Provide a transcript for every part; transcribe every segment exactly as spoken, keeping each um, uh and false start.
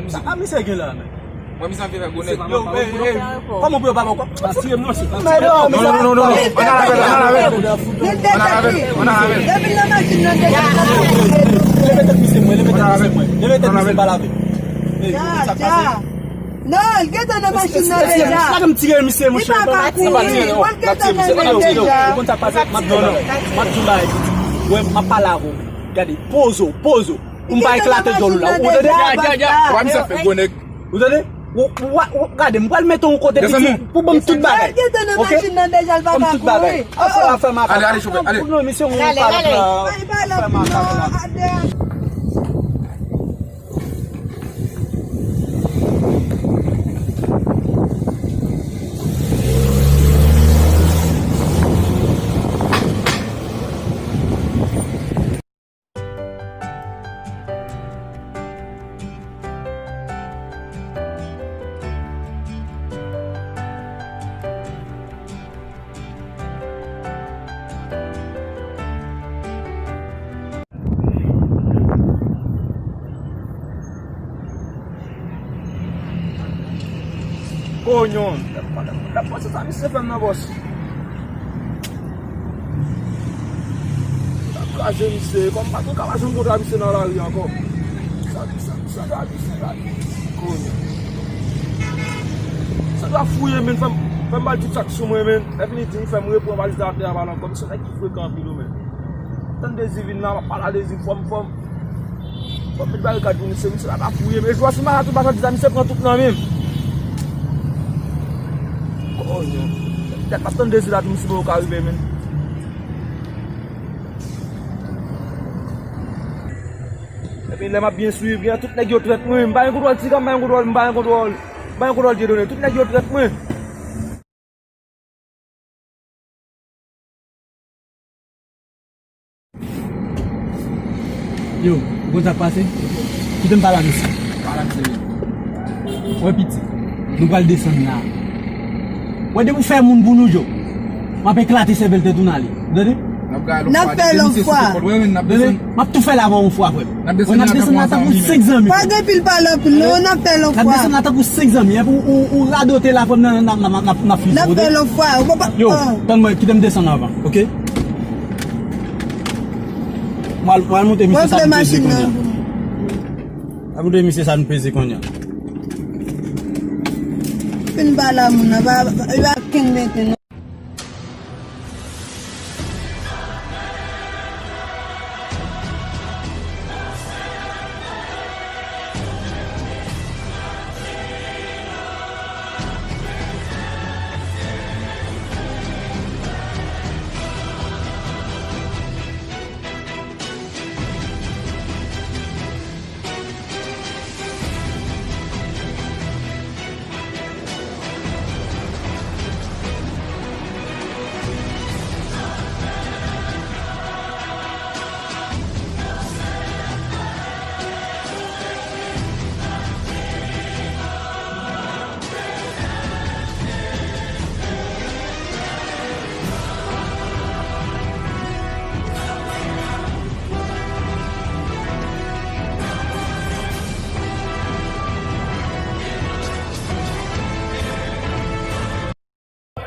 Sa misye gen la, men. Mwen, misye anvi fè gwo nèg. Yo, ey, ey, kòman pou yo pa ba w kòb? Pa tire m non, se pa tire m. Non, non, non, non, non. Ann al avè l, ann al avè l. Ann al avè l, ann al avè l. Depi nan machin nan deja. Leve tèt misye mwen, leve tèt misye mwen. Leve tèt misye pa lave. Ey, sa k pase? Non, l gentan nan machin nan deja. Lage m tire misye, monchè. Li pa ka kouri. Mwen gentan nan machin deja. Ou konn sa k pase? M ap di w bagay. M ap di w bagay. Wè, m ap pale avè w. Gade, poze w, poze w. Pou m pa eklate djòl ou la. Ou tande? Ya, ya, ya. Ou wè misye ap fè gwo nèg. Ou tande? Ou, ou, ou, gade, m pral mete w yon kote piti pou ban m tout bagay. Ok? Ban m tout bagay. Al fè, al fè makak. Ale, ale, chofè, ale. Non, misye, ou pa la. Al fè makak la. Konyon. Lè m panse sa misye fè m nan bòs. L ap kraze misye. Kòm m pa t ka pa janm kontre misye nan lari ankò. Sa, sa, sa, sa, misye la. Konyon. Sa dwa fouye, men, fè m, fè m ba l tout sa k sou mwen, men. Lè fini di m, fè m repran valiz la atè a, ba l ankò. Misye nèg ki frekan anpil, wi, men. Tann Dezi vin la, m ap pale a Dezi, fò m, fò m, fò m met barikad pou misye, misye la pa fouye, men jwa si m pa tou machandiz la, misye pran tout nan men m. Konyon. Tèt m ap tann Dezi la, tou misye poko ka rive, men. Epi lè m ap byen swiv, gen tout nèg yo trèt mwen, m pa gen kontwòl Tiga, m pa gen kontwòl, m pa gen kontwòl, m pa gen kontwòl Dieudonné, tout nèg yo trèt mwen. Yo, ou konn sa k pase? Kite m pale ak misye. Pale ak misye. Wè piti, nou pral desann la. Wè depi w fè moun pou nou, Djo, m ap eklate sèvèl tèt ou nan ale. Ou tande? N ap fè lòt fwa. Tande? M ap tou fè l avè w yon fwa, frè m. Wè n ap desann la tankou senk zanmi. Pa gen pil pale anpil non, n ap fè lòt fwa. N ap desann la tankou senk zanmi, epi ou, ou, ou radote la, frè m, n ap, n ap, n ap, n ap fize w, tande? N ap fè lòt fwa. Yo, tann mwen, kite m desann avan, oke? Mwen al, mwen al montre misye sa nou peze kounye a. Al montre misye sa nou peze kounye a. Fin ba la moun nan, ba, ba, ba kenbe tenten non.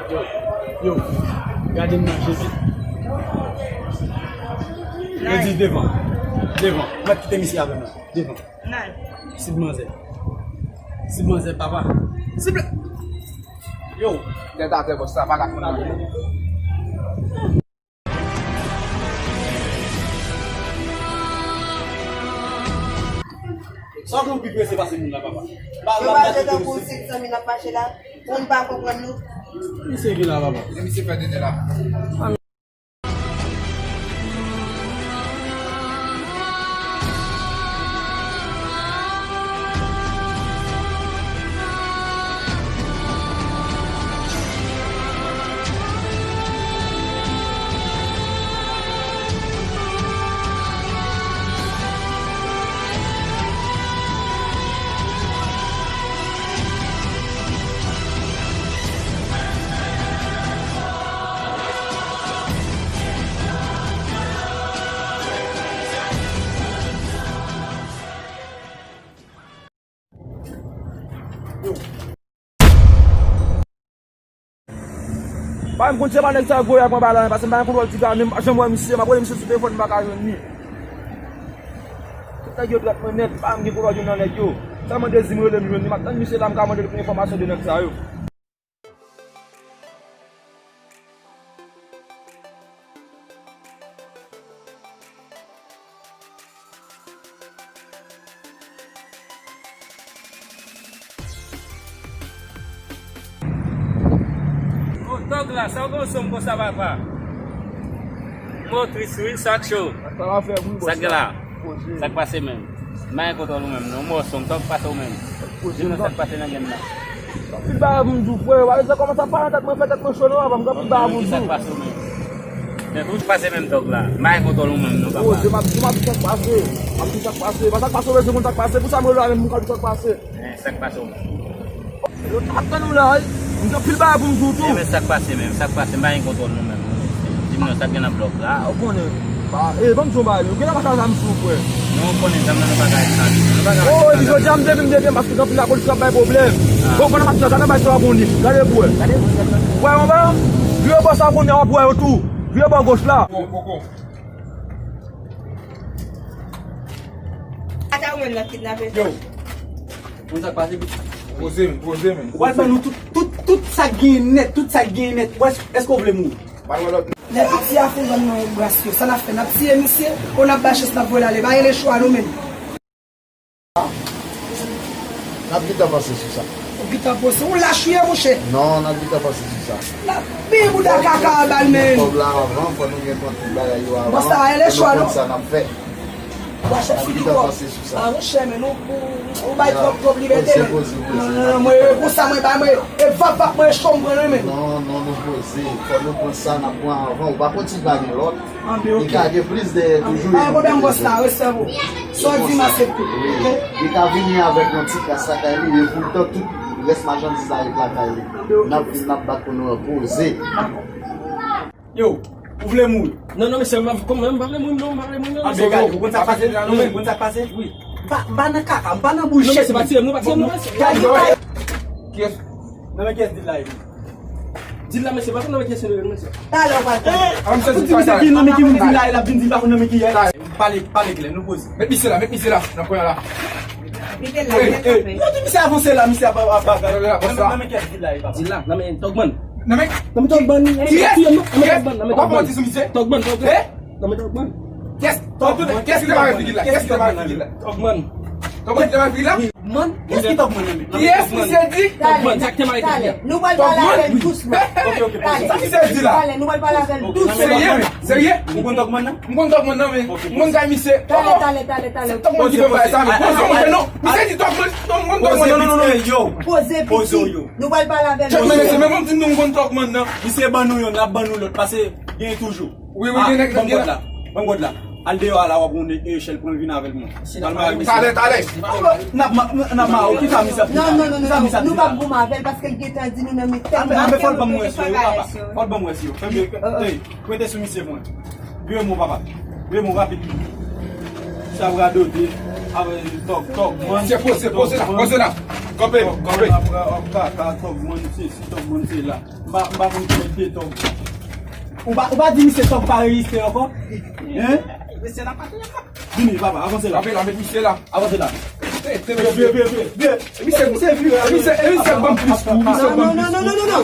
Yo, yo, gade m nan, Jezi. Yo di devan, devan. Mèt kite misye avè m la. Devan. Ti manzè. Ti manzè, papa. Ti blan. Yo, tèt atè, bòs, sa pa ka fè nan. Sa w konn pi prese pase moun nan, papa? Yo mache tankou senk san mil ap mache la. Moun pa konprann nou. Misye ki la, papa? E misye fè tenten la. Pa menm konn se pa nèg sa yo gwo y ap anba la, paske m pa gen kontwòl ti gars menm, m pa janm wè misye, m ap rele misye sou telefòn, m pa ka jwenn li. Tout nèg yo trèt mwen nèt, m pa menm gen kontwòl youn nan nèg yo. Sèlman Dezi m rele m jwenn li, m ap tann misye la, m ka mande l pou enfòmasyon de nèg sa yo. O, tòg la, sa w gen w sonm konsa, papa? M wè w tris wi, sa k cho? Sa k gen la? Sa k pase menm? M pa gen kontwòl ou menm non, m wè w sonm, sa k pase w menm? Di m non, sa k pase nan gèm nan? Anpil bagay pou m di w, frè. W a wè kòman sa pale, tèt mwen fè tèt mwen cho non, papa, m gen anpil bagay pou m di w. Sa k pase w menm? Tèt ou k pase menm, tòg la. M pa gen kontwòl ou menm non, papa. Poze, m ap di w, m ap di sa k pase. M ap di sa k pase. Pa sa k pase, w bezwen konn sa k pase. Pou sa m rele w la menm, m ka di w sa k pase. Eh, sa k pase w menm? Yo t ap tann ou la wi. M gen anpil bagay pou m di w tou. Eh, men sa k pase menm? Sa k pase? M pa gen kontwòl nou menm. Di m non, sa k gen nan blòk la? Ou konnen. Ba, eh, ban m di w bagay, ou gen nan pase zam sou ou, frè. Non, ou konnen zam nan, nou pa ka al sa. Nou pa ka al sa. Oh, epi jodi a, m depi m depi m, paske gen anpil lapolis k ap bay pwoblèm. Ah. Bon, pandan m ap di sa, gade bay sa w ap on nif. Gade pou wè. Gade pou wè. Wè, anba. Vire bò sa w ap on nif, w ap wè yo tou. Vire bò goch la. Bon, bon, bon. Ata ou menm nan kidnape. Yo. Konn sa k pase? Poze m, poze m. Ou pral ban nou tout, tout, tout sa k genyen nèt, tout sa k genyen nèt. Ou èske, èske w vle mouri? Nèg piti a fin ban nou yon bras yo. Sa n ap fè? N ap tiye misye, ou n ap bay chans n ap voye l ale? Pa gen lechwa nou menm. N ap gentan panse sou sa. Ou gentan panse? Ou lach ou ye, monchè. Non, n ap gentan panse sou sa. N ap peye bouda kaka a ba l, men. Kòb la avan, fò nou gen pran tout bagay yo avan. Bon, sa a, lechwa nou. Fò nou konn sa n ap fè. Wachèt figi kòb. N ap gentan panse sou sa. Ah, monchè, men nou, ou, ou bay twòp, twòp libète, men. Poze, poze, poze. Non, non, non, mwen, e pou sa, mwen, ba mwen, e vap, vap, mwen, cho, m pran, men. Non, non, nou poze. Fò nou pran sa, n ap pran avan. Ou pa konn si pa gen lòt. Li ka gen plis dèyè toujou. Pa gen pwoblèm, bòs la, respè pou ou. Sa w di, m aksepte. Wi. Li ka vini avèk yon ti kras lakay li, e poutan tout rès machandiz la ret lakay li. N ap vin, n ap bat pou nou poze. Yo, ou vle mouri? Non, non, mesye, m pa, kòman, m pa vle mouri, non, m pa vle mouri, non. Anben gade, ou konn sa k pase? Non, men, ou konn sa k pase? Wi. M pa, m pa nan kaka, m pa nan bouchèt. Non, mesye, pa tiye m, non, pa tiye m, non, mesye. Kiyès? Nan men kiyès dil la ye? Dil la, mesye, pa konn nan men kiyès li ye, mesye. Talè w pral konn. Pou di misye ki nan men ki moun dil la ye, l ap vin di l pa konn nan men kiyès. Pale, pale klè, nou poze. Met misye la, met misye la, nan kwen an la. Mete la, mete la. Yo di misye avanse la, misye ap, ap, ap bagay. Nan men kiyès dil la ye, papa? Dil la, nan men Tògman. Nan men? Nan men Tògman. Kiyès? Kiyès? Nan men Tògman, nan men Tògman. Ou pa fè manti sou misye? Tògman, Tògman. Eh? Nan men Tògman. Kiyès? Tògman, kiyès ki te mare figi l la? Kiyès ki te mare figi l la? Tògman. Tògman ki te mare figi l la? Tògman. Kiyès ki Tògman nan men? Kiyès misye di? Tògman, sa ki te mare figi l la. Nou pral pale avè l dousman. Ok, ok, ok. Sa misye di la? Talè, nou pral pale avè l dousman. Serye, men? Serye? Ou konn Tògman nan? M konn Tògman nan, men. Ok, m konn kay misye. Talè, talè, talè, talè. Tògman ki fè bagay sa, men. Poze w, monchè, non. Misye di Tògman, non, m konn Tògman nan, men. Yo. Poze, piti. Nou pral pale avè l. Tchèk, men, mesye, men, m di nou m konn Tògman nan. Misye ban nou youn, n ap ban nou lòt, pase genyen toujou. Wi, wi, gen nèg, ban m kòd la. Ban m kòd la. Al deyò a la, w ap yon echèl, pran l vin avè l pou mwen. Talè, talè. N ap ma-, n ap mare w, ki sa misye ap di la? Non, non, non, non, nou p ap goumen avè l paske l gentan di nou nan men tèt. Anben, anben, fò l ban m wè si yo, papa. Fò l ban m wè si yo. Fè m, ey, prete sou misye pou mwen. Vire mo, papa. Vire mo rapid. Sa radote. Avè Tòg, Tògman. Se poze, poze la, poze la. Kanpe, kanpe. Tògman, ap, ap, ap, Tògman, se, se Tògman, se la. M pa, m pa konn ki nèg te Tòg. Ou pa, ou pa di misye Tòg pa rejistre ankò? Hein? Mesye la pa te la. Vini, papa, avanse la. Kanpe la, met misye la. Avanse la. Te, te, vire, vire, vire, vire. Misye, misye vire. Misye, misye ban m plis kou, misye ban m plis kou. Non, non, non, non, non, non.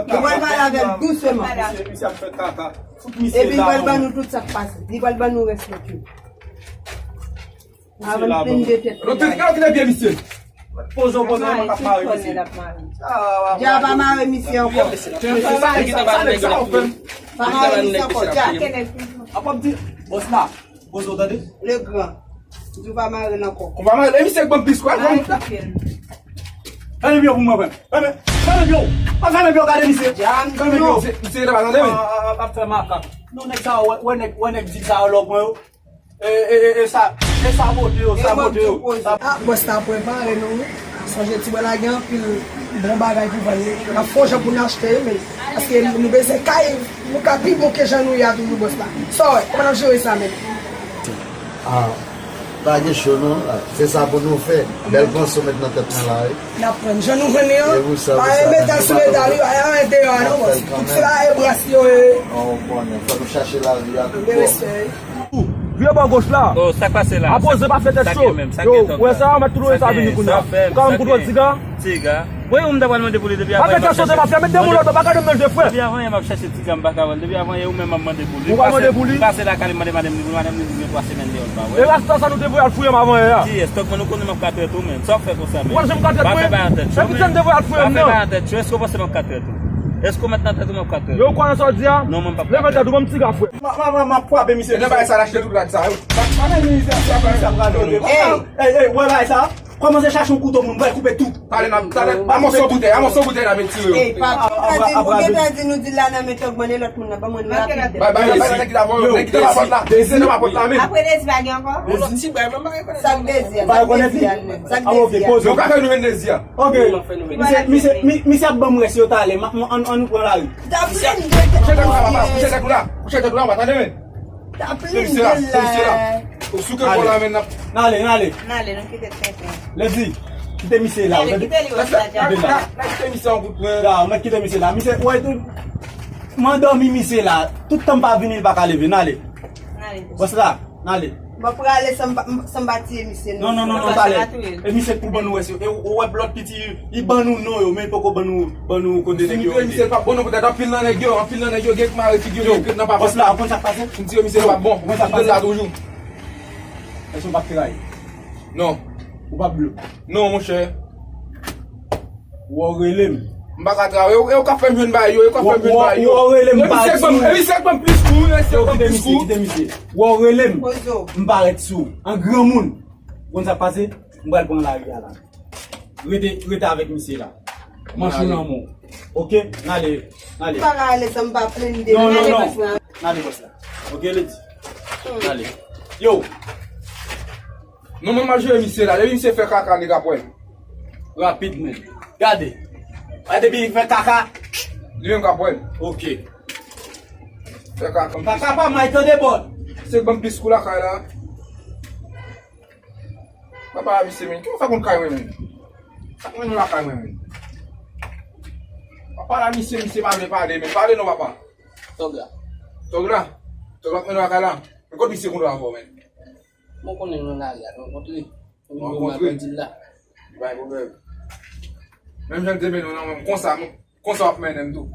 Nou pral pale avè l dousman. Misye, misye ap fè kaka. Fout misye la. Epi li pral ban nou tout sa k pase. Li pral ban nou rès nèt yo. Avan n plen de tèt. Lòt tèt, lòt tèt byen, misye. Poze w, poze w, mwen k ap mare misye. Dja pa mare misye ankò. Sa, sa, sa, sa, sa, sa, ou fè m. Pa mare misye ankò, dja. Apa w ap di, bòs la, poze w, tande? Le gran. Di w pa mare l ankò. Ou pa mare l, e misye k ban m plis, kwè, kwè. Fèmen pye w pou mwen, frè m. Fèmen, fèmen pye w. Pa fèmen pye w, gade misye. Fèmen pye w. Misye, misye, la, tande, men. Ap fè makak. Non, nèg sa, wè, wè nèg, wè nèg di sa, lò, mwen, yo. E, e, e, e sa, e sa bote yo, sa bote yo. Ah, bòs la prepare nou, wi. Sonje ti bò la gen anpil bon bagay pou vann, wi. N ap fè yon jan pou n achte yo, men paske nou bezwen kay, nou ka pi bon ke jan nou ye a toujou, bòs la. Sa w wè, kòman n ap jere sa menm? Ah, Pa gen cho non. Se sa pou nou fè. Bèl panse w met nan tèt mwen la wi. N ap pran jan nou jwenn li an. Ba e metal sou metal wi, ba e anyen deyò a non, bòs. Tout se la e bras yo ye. An, ou konnen, fò nou chache lavi a tout bò. Vire bò goch la. Oh, sa k pase la? Apoze, pa fè tèt cho. Yo, ou wè sa, mèt tout sa vini kounye a. Ou ka ban m kout wòd siga? Siga. Wi, ou m ta pral mande pou li depi avan yè. Pa fè tèt cho, se mafya, met de mo lòt bò, pa gade m nan je frè. Depi avan yè m ap chache ti granm, m pa ka wè l. Depi avan yè, ou menm m ap mande pou li. Ou pa mande pou li? M pase lakay li, m mande madanm li pou li, madanm li di gen twa semèn li pa wè l. E rasta sa nou te voye al fouye m avan yè a. Kiyès? Tòg mwen, ou konnen m ap ka trèt ou menm. Sa w ap fè konsa menm? Ou wè jan m ka trèt mwen? Pa fè bagay nan tèt cho menm. Epi sa m te voye al fouye m nan. Pa fè bagay nan tèt cho. Èske w panse m ap ka trèt ou? Èske w mèt nan tèt ou m ap ka trèt ou? Yo, ou kwè nan sa w di a? Non, mwen m p ap ka trèt ou. Leve tèt ou, ban m ti gafwe. M ap frape misye. E nan bagay sa l achte tout rad sa yo. Pa, pa nan misye ap frape misye ap rale. Ey, ey, ey, wè bagay sa. Kòmanse chache yon kouto moun, m pral koupe tou. Talè n ap, talè, a mòso boutèy, a mòso boutèy n ap tire yo. Ey, patwon, ou gentan di, ou gentan di nou di l la nan men Tòg mwen e lòt moun nan, ban mwen l rapid. Bay, bay, bay, nèg ki t avè w, nèg ki t nan papòt la, Dezi nan papòt la menm. Apre Dezi pa gen ankò? Sa k Dezi a? Sa k Dezi a? Sa k Dezi a? Nou ka fè nou menm Dezi a. Ok. Misye, misye, mi-, misye ap ban m rès yo talè, m ap, ann, ann nou pran lari. Kouche tèt ou la, papa, kouche tèt ou la, kouche tèt ou la, ou pa tande men. Se misye la, se misye la. Ou souke kò la men n ap. N ale, n ale. N ale, nou kite tenten. Lèdi, kite misye la, ou tande? Kite li wè sa la. Kite misye an kout pwen. Ya, ou mèt kite misye la. Misye, ou wè tou, m andòmi misye la. Tout tan m pa vini, li pa ka leve. N ale. N ale. Bòs la, n ale. M ap prale san m pa, san m pa tiye misye non. Non, non, non, non, talè. E misye k pou ban nou wè si, e ou wè lòt piti, li ban nou non yo, men li poko ban nou, ban nou kote nèg yo rete. Si nou tiye misye, l p ap bon non, poutèt anpil nan nèg yo, anpil nan nèg yo gen k mare figi yo, gen k nan pa pòs la. Bòs la, ou konn sa k pase? Si nou tiye misye, l p ap bon. Ou konn sa k pase? Li la toujou. Èske w p ap trayi? Non. Ou p ap blou? Non, monchè. Wè w rele m. M pa ka travay. E w k ap fè m jwenn bagay yo, e w k ap fè m jwenn bagay yo. Wè w rele m, m parèt sou ou. E misye k ban m plis kou, e misye k ban m plis kou. Kite misye, kite misye. Wè w rele m, m parèt sou ou. An granmoun. Ou konn sa k pase? M pral pran lari a la. Rete, rete avèk misye la. Manch ou nan men w. Ok? N ale, n ale. M pa ka ale san m pa plende. Non, non, non. N ale, bòs la. Ok, Lady? N ale. Yo! Non, mwen, m ap jere misye la. Depi misye fè kaka, nèg ap wè m. Rapid menm. Gade. A, depi li fè kaka. Li menm k ap wè m. Ok. Fè kaka. Kaka pa may tande bòd. Se ban m plis kou lakay la. Papa, misye, men. Ki w fè konn kay mwen, men? Sa k mennen w lakay mwen, men? Papa la, misye, misye pa vle pale, men. Pale non, papa. Tòg la. Tòg la? Tòg la k mennen w lakay la? Men kot misye kontre avè w, men? Mwen konnen nan lari a, nou rankontre. Nou rankontre. Di l la. Pa gen pwoblèm. Menm jan l te mennen w nan men m konsa, konsa w ap mennen m tou.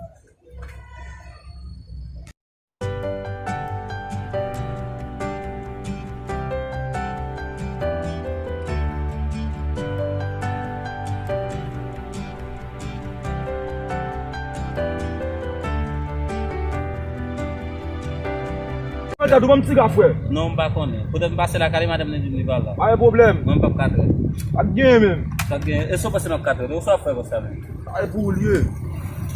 Mwen tèt ou ban m ti gafwe. Non, m pa konnen. Poutèt m pase lakay li, madanm li di m li pa la. Pa gen pwoblèm. Mwen, m p ap ka trèt. Pa t genyen menm. Sa t genyen? E sa w panse m ap ka trèt? Ou sa w ap fè konsa menm? Sa e pou ou l ye.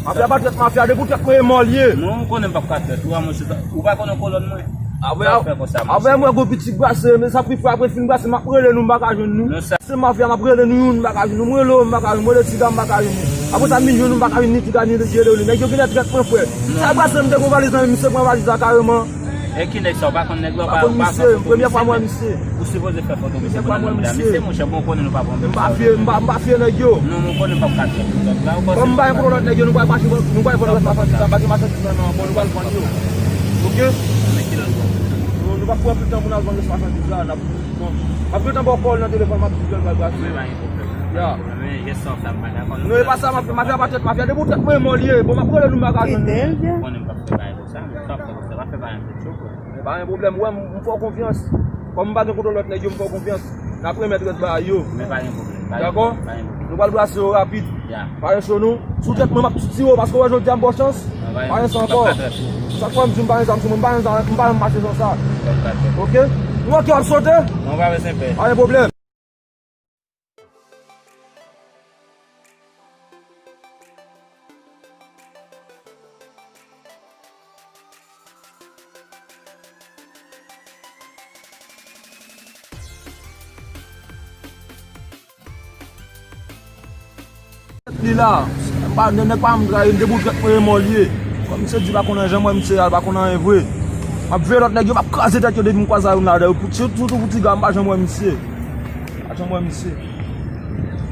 Mafya pa trèt mafya, depi w trèt mwen e mò l ye. Mwen, ou konnen m p ap ka trèt ou a, monchè. Ou pa konnen kolòn mwen. Apre, apre mwen gwo pitit brase, men sa pi fò apre fin brase, m ap rele nou, m pa ka jwenn nou. Se mafya, m ap rele nou youn, m pa ka jwenn nou. M rele w, m pa ka jwenn nou. M rele Tiga, m pa ka jwenn nou. Apre sa, m vin jwenn nou, m pa ka jwenn ni Tiga, ni Jerry, nèg yo genlè trèt mwen, frè. Sa brase m te gon valiz nan men, misye pran valiz la kareman. E ki nèg sa, ou pa konn nèg la, ou pa, ou pa konn misye, premye fwa m wè misye. Ou sipoze fè foto misye pou nan nonm la. Misye, monchè, bon, konnen nou pa bon. M pa fye, m pa, m pa fye nèg yo. Non, mwen konnen m p ap ka trèt ou la. Kòm m pa gen kontwòl lòt nèg yo, nou pral mache, nou pral vann rès machandiz la, m pa gen machandiz nan men an, bon, nou pral vann yo. Ok? Nan ki lòt bò? Nou, nou p ap pran pil tan pou n al vann rès machandiz la, n ap, bon, m ap gentan ba w kòl nan telefòn, m ap di l pral brase. Men pa gen pwoblèm. Ya. Men jès sa w fè a m pa dakò. Non, e pa sa, mafya, mafya pa trèt mafya, depi w trèt mwen e mò l ye, bon, m ap rele nou, m pa ka jwenn nou. Konnen m p ap fè bagay konsa, men sa w ap fè konsa, pa fè bagay nan tèt yo, frè. Men pa gen pwoblèm, ou wè m, m fè w konfyans. Kòm m pa gen kontwòl lòt nèg yo, m fè w konfyans. N ap remèt rès bagay yo. Men pa gen pwoblèm, pa gen pwoblèm. Dakò? Nou pral brase yo rapid. Ya. Pa gen cho non. Si w trèt mwen, m ap tire w, paske w wè jodi a m ba w chans. Pa gen sa ankò. Chak fwa m di w m pa gen zam sou mwen, m pa gen zam, m pa janm mache san sa. Ok? Ou ok, w ap sote? Non, pa bezwen pè. Pa gen pwoblèm. Li la, m pa, nèg pa m trayi, depi w trèt mwen e mò l ye. Kòm misye di pa konn anyen, jan m wè misye a, l pa konn anyen vre. M ap veye lòt nèg yo, m ap kraze tèt yo depi m kwaze a youn ladan yo. Pou, sitou, sitou pou Tiga, m pa janm wè misye. Pa janm wè misye.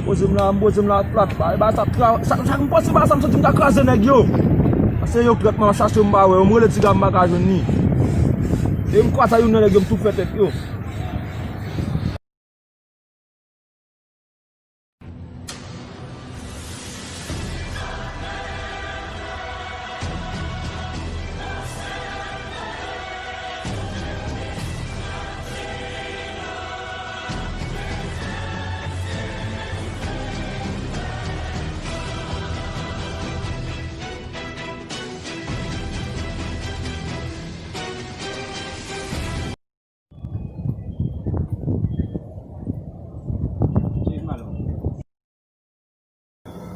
Poze m la, m poze m la plat. Ba, ba, sa, sa, sa, m poze ba, sa, m santi m ka kraze nèg yo. Paske yo trèt, mwen chache m pa wè yo. M rele Tiga, m pa ka jwenn li. E m kwaze a youn nan nèg yo, m tou fè tèt yo.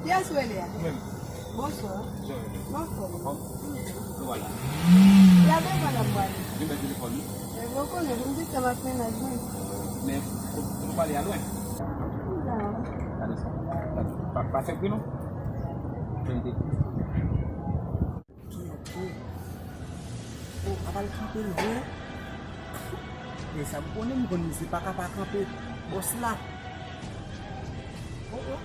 Kiyès ou rele a? Ou menm? Bonswa. Jan w ye? M anfòm. Anfòm? Nou wala. Lave vwala m prale. Gen bèl telefòn wi. E, ou konnen, pou m di sa m ap mennaj mwen. Men, kote nou prale a lwen? Gade sa. Pa, pa fè bri non. Tande. Ki yon kou. Oh, apa l kanpe l vre? Men sa m konnen, m konn misye pa ka pa kanpe. Bòs la. Oh, oh.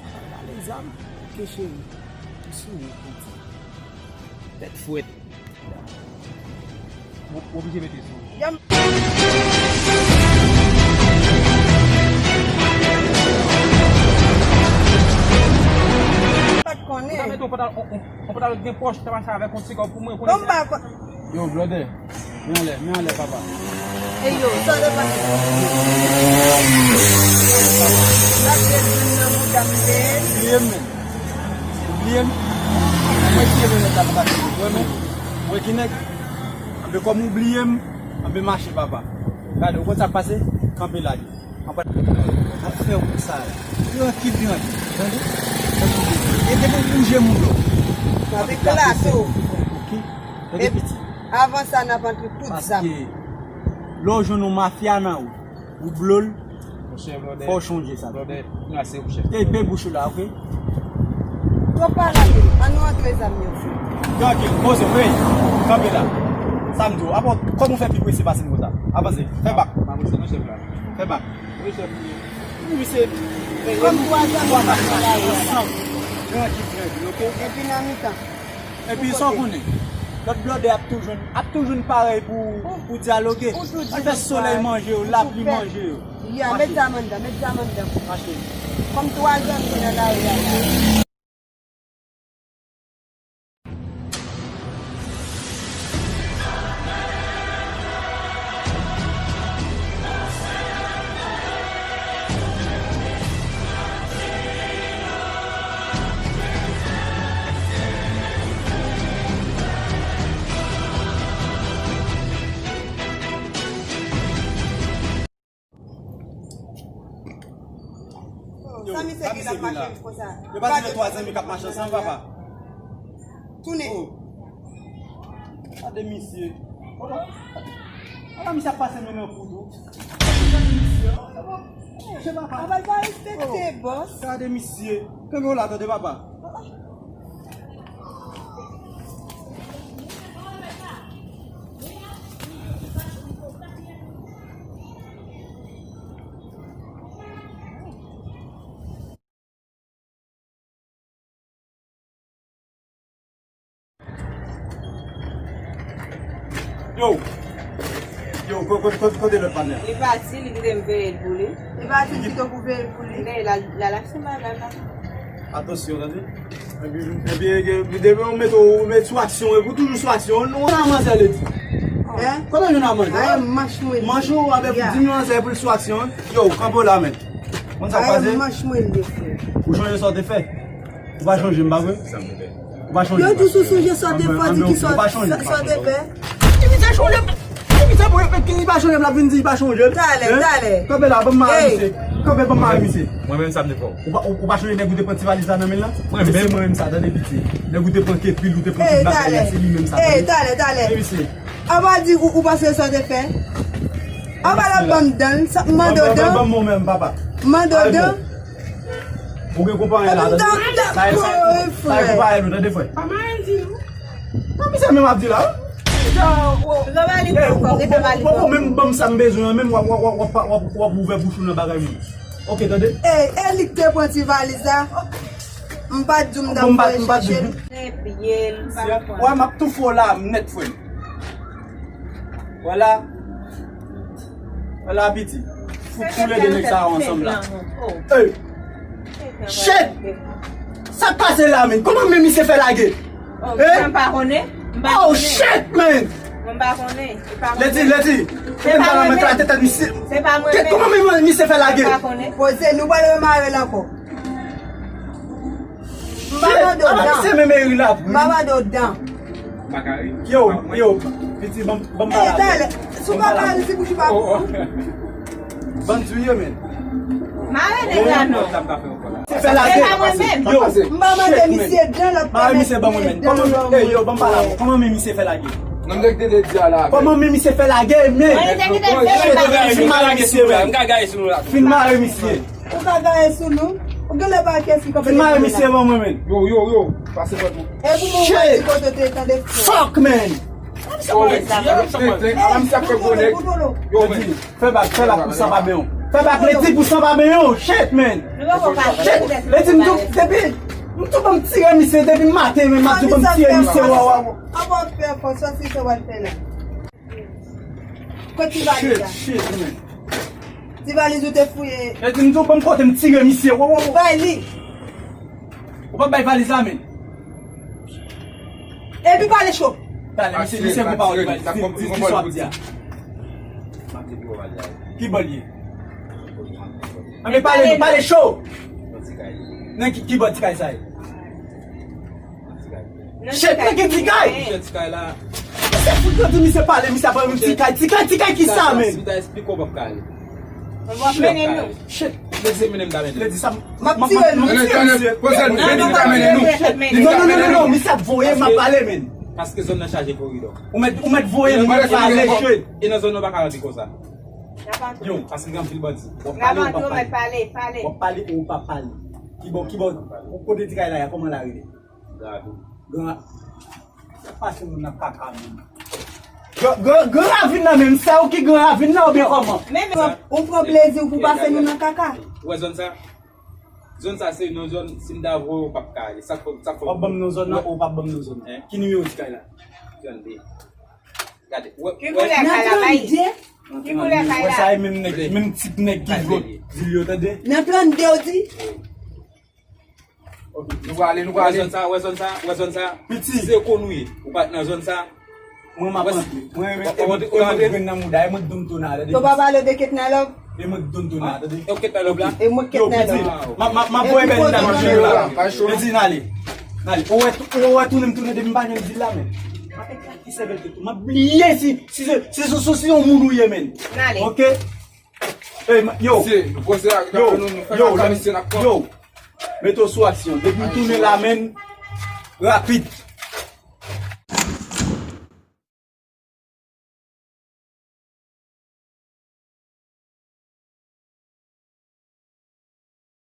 Apa l bale zam? Ok, cheri. M sou ou konsa. Tèt frèt. Ou, ou oblije mete sou. Pa t konnen. Ou ta mete yon pantalon, yon, yon, yon pantalon ki gen pòch, ta mache avèk yon ti kòb pou mwen, ou konnen. Yo, blòdè, men anlè, men anlè, papa. Ey yo, sa depann. Sa te vin nan bouda m te. Bliye m, men. Bliye m. Mwen ki nèg la, papa, mwen, men. Mwen ki nèg. Anben, kòm ou bliye m, anben mache, papa. Gade, ou konn sa k pase? Kanpe la. Anben, ap fè ou sa. Trankil, trankil. Tande? Ede pou bouje moun yo. N ap eklate w. Ok? Tande, piti. Avan sa, n ap antre kout zam. Paske lè w jwenn yon mafya nan ou, ou blo l, fò w chonje sa. Ey, pe bouch ou la, ok? Twòp pale, ann nou antre zam yo, frè. Trankil, poze, ey, kanpe la. Sa m di w, apa w, kòman w fè pi prese pase m konsa? Avanse, fè bak. Fè bak. Wi, chèf. Wi, misye. Kòm twa zam nan lari a. Trankil, trankil, ok? Epi nan mitan. Epi sa w konnen, lòt blòdè ap toujou, ap toujou parèy pou, pou dyaloge. Ann fè solèy manje yo, lapli manje yo. Ya, met zam anndan, met zam anndan. Mache. Kòm twa zam nan lari a. Yo, sa misye gen ap mache konsa? Yo pa di gen twa zanmi k ap mache ansanm, papa. Tounen. Oh. Gade misye. Ala misye ap pase men nan kou tou. Gade misye. Oh, papa. Apa l pa respekte bòs? Gade misye. Kenbe w la, tande, papa. Yo! Yo, ko-, ko-, ko-, kote lòt patnè a? Li pati, li kite m veye l pou li. Li pati, li kite w pou veye l pou li. Men l al, l al achte bagay, papa. Atansyon, tande. Epi, epi, epi, depi w mete, w met sou aksyon, epi w toujou sou aksyon. Nou, nan manzè, li di. Hein? Kote w jwenn nan manzè? Ay, manch mwen. Manch ou, avèk di m nan manzè, epi l sou aksyon. Yo, kanpe w la, men. Konn sa k pase? Ay, manch mwen, li, frè. Ou chonje sa w te fè? Ou pa chonje m, pa vre? Ou pa chonje m. Yo di sou sonje sa w te fè, di ki sa w te fè. Ki misye chonje m? Ki misye pou ki li pa chonje m, l ap vin di li pa chonje m? Talè, talè. Kanpe la, ban m mare misye. Kanpe, ban m mare misye. Mwen menm sa m te fè w. Ou pa, ou, ou pa chonje nèg ou te pran ti valiz la nan men l lan? Mwen menm. Se mwen menm sa, tande piti. Nèg ou te pran kepi l, ou te pran tout bagay la, se li menm sa, tande. Talè, talè. Epi se. An pa di ou, ou pa sonje sa w te fè? An pa la ban m dan, sa m mande w dan. Ban m mwen menm, papa. M mande w dan. Ou gen konpayi la, tande. Sa e, sa e, sa e konpayi nou, tande, frè. Pa mare m di nou. Sa misye menm ap di la, wi. Jan, o, Jan Malik, eh, poko, poko, poko menm ban m sa m bezwen an, menm w ap, w ap, w ap, w ap, w ap ouvè bouch ou nan bagay moun. Ok, tande? Ey, e li k te pran ti valiz la. M pa t di w m t ap voye chèche l. Trè byen, m pa konn. Wè, m ap tou fè w la nèt, frè m. Vwala. Vwala, piti. Fout tou le de nèg sa yo ansanm la. Ey! Shit! Sa k pase la, menn? Kòman men misye fè lage? Oh, mwen pa konnen. M pa konnen. Oh, shit, man! Mwen pa konnen. Ledi, Ledi. Se pa mwen menm. Kòman men misye fè lage? Mwen pa konnen. Poze, nou pral remare l ankò. M pa mande w dan. M pa mande w dan. Yo, yo, piti, ban m pale. Talè, si w pa pale, si bouch ou pa. Ban m di w ye, men. Mare nèg la non. Se fè lage. Se pa mwen menm. Yo, m pa mande misye dan, lòt pa mete dan. Mare misye ban mwen, men. Kòman, ey, yo, ban m pale avè w. Kòman men misye fè lage? Kòman men misye fè lage, men? Fin mare misye, men. Fin mare misye. Ou ka gaye sou nou. Ou genlè pa kè si kanpe. Fin mare misye ban mwen, men. Yo, yo, yo. Pase pòt ou. E pou mwen ou pa di kote te tande fò. Fuck, man. Ala misye ap fè gwo nèg. Yo, men. Fè bak, fè bak pou san pa benyen w. Fè bak, Ledi, pou san pa benyen w. Shit, man. Shit. Ledi, m tou, depi, m tou ban m tire misye, depi maten, men m ap tou ban m tire misye, wa, wa, wa. Apa w ap fè fò, sa se sa w ap fè la. Kot ti valiz la? Shit, shit, man. Ti valiz ou te fouye. Ledi, m tou ban m kote m tire misye, wa, wa, wa. Bay li. Ou pa bay valiz la, men. Epi pale cho. Talè, misye, misye gon pawòl li bay. Di, di, di sa w ap di a. Ki bò l ye? Anben pale, pale cho. Nan ki, ki bò ti kay sa ye? Shit, nan ki ti kay? Misye fout nan di misye pale, misye ap pale ti kay, ti kay, ti kay ki sa, men? Mwen ap mennen nou. Shit. Lè di se mennen m ta mennen. Lè di sa m, m ap tire nou. M ap tire misye. Poze l, lè di m ta mennen nou. Non, non, non, non, non, misye ap voye m ap pale, men. Paske zòn nan chaje koridò. Ou mèt, ou mèt voye m mwen pale, shit. E nan zòn nan pa ka antre konsa. Yo, paske gen anpil bandi. W ap pale ou pa pale. W ap pale ou pa pale. Ki bò, ki bò, kote ti kay la, kòman l a rele? Gran. Gran. Sa pase moun nan kaka, moun. Gran, gran, gran ravin nan menm, se ou ki gran ravin nan oubyen kòman? Men, men, ou pran plezi w pou pase nou nan kaka. Ou wè zòn sa? Zòn sa se yon zòn, si m ta voye w, w p ap ka ale. Sa k fè, sa k fè. W ap ban m non zòn nan, ou p ap ban m non zòn nan. Ki nimewo ti kay la? Trannde. Gade, wè, ki koulè kay la, bay? Ki koulè kay la? Wè sa e menm nèg, menm tip nèg ki vle di l yo, tande? Nan trannde, w di? Nou prale, nou prale. Wè zòn sa, wè zòn sa, wè zòn sa. Piti. Si se kon ou ye, ou pa t nan zòn sa. Mwen m ap rantre. Mwen renmen, e mwen k donn grenn nan mouda, e mwen k donn tona, tande. Yo pa pale de Ketna Love. E mwen k donn tona, tande. E Ketna Love la. E mwen Ketna Love. M ap, m ap, m ap voye bèl dam nan la. Yo di n ale. N ale. Ou wè, ou wè tounen m tounen depi m pa jwenn di l la, men. Ki sèvèl ke tou. M ap bliye si, si se, si se, si se yon moun ou ye, men. N ale. Ok? Ey, yo. Yo, yo, yo. Mete w sou aksyon. Depi m tounen la, men, rapid.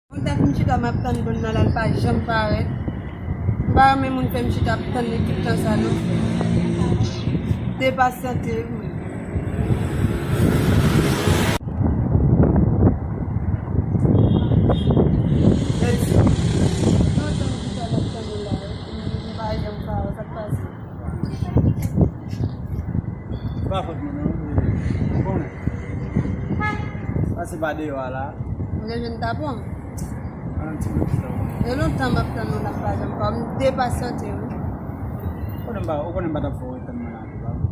Mwen ta fin chita, m ap tann moun nan la, l pa janm parèt. M pa renmen moun fè m chita ap tann li tout tan sa non. Depasyante wi. Mèsi. Lontan m chita m ap tann ou la, m pa janm parèt, sa k pase? Se pa fòt mwen non, e, ou konnen. Pase pa deyò a la. M gen jwenn tapon. An ti bout tan. E lontan m ap tann ou la, m pa janm pa, m depasyante wi. Ou konnen m pa, ou konnen m pa t ap fè w ret tann mwen la tou, pa vre?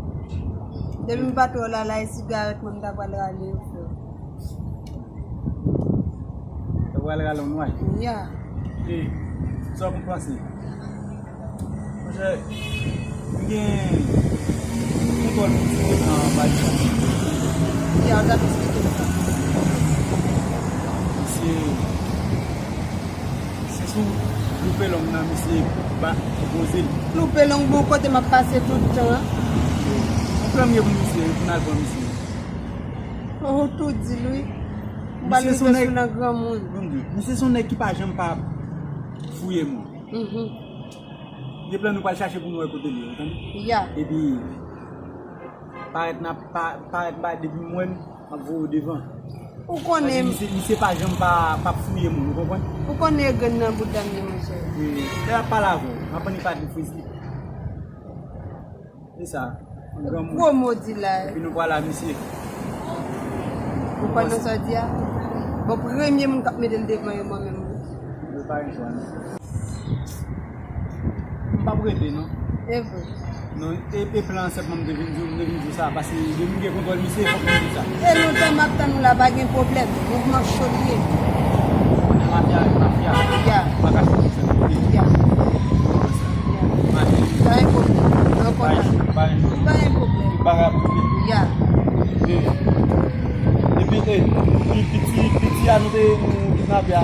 Depi m pa t wè w la, la e sigarèt mwen m ta pral rale yo, frè. Ou pral rale yon nway? Ya. E, sa w konn panse? Monchè, m gen kontwòl pou ti nèg nan anba li la. Ya, w t ap eksplike m sa. Misye, se sou loupe long nan misye ba poze l. Loupe long bon kote m ap pase tout tan an. Yon plan m gen pou misye, pou n al pran misye. Oh, ou tou di l wi. M pral rive sou nan granmoun. Misye se yon nèg ki pa janm pa fouye moun. Mhm. Gen plan nou pral chache pou nou wè kote l ye, ou tande? Ya. Epi, parèt nan, pa, parèt ba depi m wè l, m ap voye w devan. Ou konnen. Paske misye, misye pa janm pa, pa fouye moun, ou konprann? Ou konnen e grenn nan bouda m ye, monchè. Wi, lè l ap pale avè w, m ap annik pale de friz li. Se sa. Gwo mo di la. Epi nou pale a misye. Ou kwè nan sa w di a? Bon, premye moun k ap mete l devan yo, mwen menm. Yo pa gen chwa, non. M p ap rete, non. E vre. Non, e, e plan an senpman m te vin di w, m te vin di w sa, paske depi m gen kontwòl misye, fòk m di w sa. E lontan m ap tann ou la, pa gen pwoblèm. Mouvman cho l ye. Ou konnen mafya avèk mafya. Ya. Pa ka fè konsa. Ya. Ou konprann sa. Ya. Mafya. Pa gen pwoblèm. An kontak. Pa gen pwoblèm. Pa gen pwoblèm. Ou pa ka pwoblèm. Ya. E, epi, e, pi, piti, piti a nou te, nou kidnape a.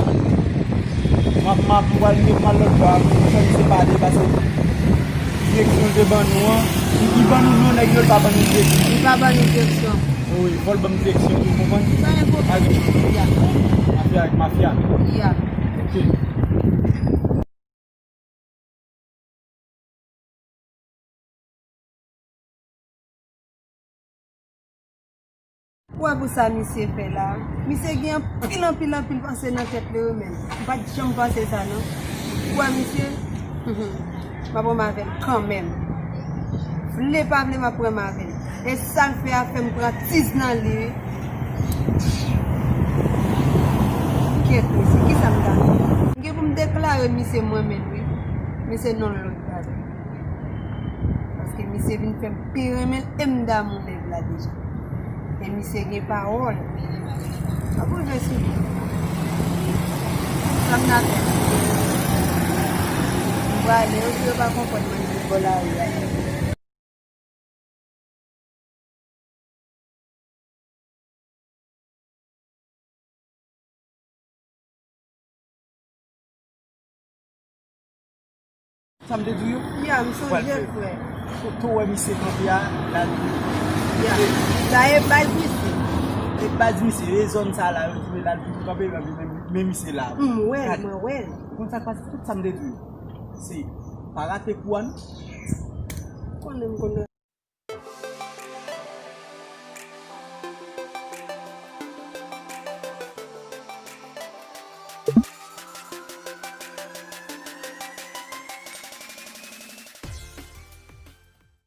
M ap, m ap, m pral rive, m al lòt bò a, m fè misye pale, paske direksyon l te ban nou an, li, li ban nou non, nèg yo, li pa ban nou direksyon. Li pa ban nou direksyon. Wi, fò l ban m direksyon tou, ou konprann? Pa gen pwoblèm. Pa gen pwoblèm. Ya. Mafya avèk mafya. Ya. Ok. Ou wè pou sa misye fè la? Misye gen anpil, anpil, anpil panse nan tèt li, wi, men m pa t janm panse sa, non. Ou wè misye? M ap pran m avè l kanmenm. Vle pa vle, m ap pran m avè l. E sa l fè a fè m pran tiz nan li, wi. Kèt misye, kisa m ta fè? M gen pou m deklare misye mwen menm, wi. Misye non l lòt bagay. Paske misye vin fè m pi renmen l e m damou nèg la deja. E misye gen pawòl. M ap rive sou li. Sa m ta fè? M prale, yo di yo pa konprann mwen nan bò lari a. Sa m te di w yo? Ya, m sonje, frè. Kote w wè misye kanpe a, l al. Ya. Sa e baz misye. E baz misye, e zòn sa la, yo di l al toujou kanpe, men, men, men misye la. M wè l, mwen wè l. Ou konn sa k pase? Tout sa m te di w yo. Se pa rate kou a, non. Konnen m konnen.